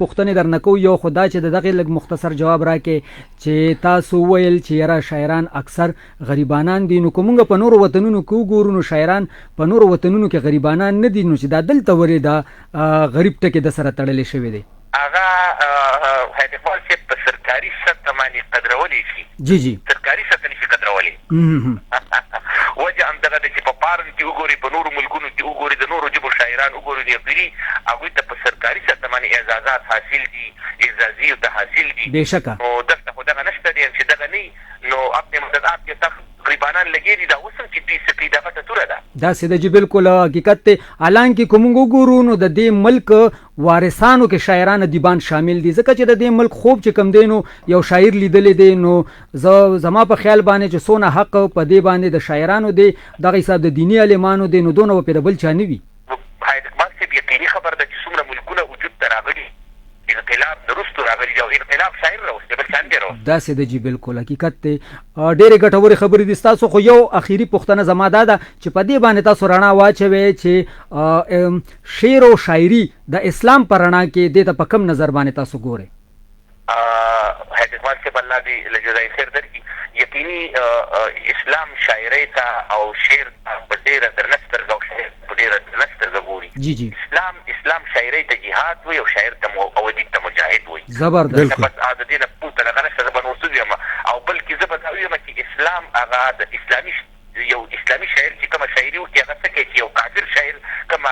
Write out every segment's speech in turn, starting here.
پوښتنې درنه کوو. یو خو دا چې د دغې لږ مختصر جواب راکړې چې تاسو وویل چې یاره شاعران اکثر غریبانان دي، نو که موږ په نورو وطنونو کې وګورو نو شاعران په نورو وطنونو کې غریبانان نه دي، نو چې دا دلته ولې دا غریب ټکی د سره تړلی شوی دی؟ هغه حیات اقبال صاحب په سرکاري سطح باندې قدرولی شي. جی جی. سرکاري سطح نشي قدرولی. وجه هم دغه ده چې په پارن کې وګوري، په نورو ملکونو کې وګوري، د نورو ژبو شاعران وګوري، نو یقیني هغوی ته په سرکاري سطح باندې اعزازات حاصل دي، اعزازي ورته حاصل دي. بېشکه. نو دلته خو دغه نشته دی، چې دغه نه وي نو اپنې مدد آپ کې سخت غریبانان لګې دي. دا اوس هم چې دوی څه کوي دا غټه توره ده. داسې ده جی، بالکل حقیقت دی. حالانکه که موږ وګورو نو د دې ملک وارثانو کې شاعران ادیبان شامل دي، ځکه چې د دې ملک خوب چې کوم دی نو یو شاعر لیدلی دی. نو زه زما په خیال باندې چې څونه حق په دې باندې د شاعرانو دی، دغه حساب د دیني عالمانو دی، نو دونه به پرې د بل چا نه وي. حیات اقبال صاحب، یقیني خبره ده چې څومره ملکونه وجود ته راغلي انقلاب نه وروسته راغلي دي، او انقلاب شاعر راوستی، بل چا نه دی راوستی. داسې ده جی، بالکل حقیقت دی. ډېرې ګټورې خبرې دي ستاسو. خو یو اخیری پوښتنه زما دا ده چې په دې باندې تاسو رڼا واچوئ چې شعر او شاعري د اسلام په رڼا کې دې ته په کوم نظر باندې تاسو ګورئ؟ حیات اقبال صاحب، الله دې له جزای خیر درکړي. یقیني اسلام شاعرۍ ته او شعر ته په ډېره درنه سترګه او شاعر ته په ډېره درنه سترګه ګوري. جی جی. اسلام شاعرۍ ته جهاد وایي او شاعر ته او ادیب ته مجاهد وایي. زبردست. بس د دې نه پورته دغه نشته. زه به نور څه ووایم؟ او بلکې زه به دا ووایم چې اسلام هغه د اسلامي یو اسلامي شاعر چې کومه شاعري وکړي هغه څه کوي، چې یو کافر شاعر کومه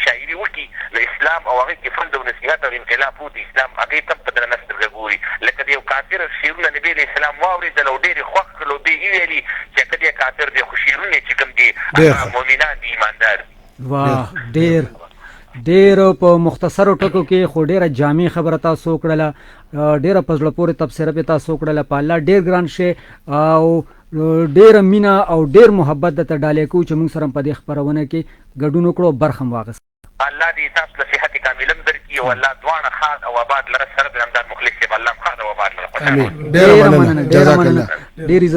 شاعري وکړي نو اسلام او هغې کې فند او نصیحت او انقلاب پروت دی، اسلام هغې ته هم په درنه سترګه ګوري. لکه د یو کافر شعرونه نبي علیه السلام واورېدل او ډېر یې خوښ کړل او بیا یې وویلي چې که دی کافر دی خو شعرونه یې چې کوم دي هغه مؤمنان دي، ایماندار دي. واه، ډېر ډېر په مختصرو ټکو کې خو ډېره جامع خبره تاسو وکړله، ډېره په زړه پورې تبصره پې تاسو وکړله. په الله ډېر ګران شئ او ډېره مینه او ډېر محبت درته ډالۍ کوو چې موږ سره په دې خپرونه کې ګډون وکړو او برخه مو واخیسته. الله دې تاسو له صحت کامله هم درکړي او الله دواړه ښاد او آباد لره. سره د نامدار مخلص صاحب الله هم ښاد او آباد لره. خوشحاله اوسئ. ډېره مننه، ډېره مننه، ډېر عزت.